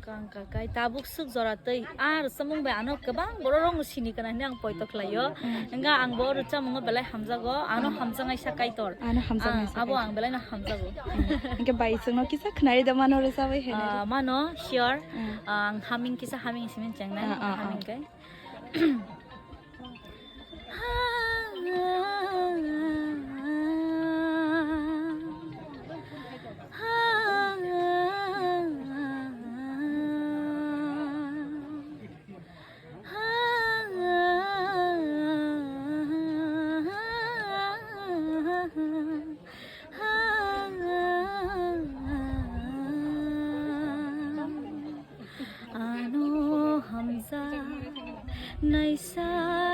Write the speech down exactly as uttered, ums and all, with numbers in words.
Kang kakai tabuk swk jora twi. Ar samung bai ano kwbang borok rok no sini kana hwnwi ang poito khlaio. Hwnkha ang bo rwchapmung belai hamjago. Ano hamjaknai sa Kaitor. Ano hamjaknai sa Ah, abo Kaitor. Ang belai no hamjago. Hwnkhe bai chwngno kisa khwnari da mano rwchabai hai. Ah, mano, sure. Mm. Ah, ang haming kisa haming simin chengnai. Ah, ah, ah. Haming kai. Ano hamjaknai sa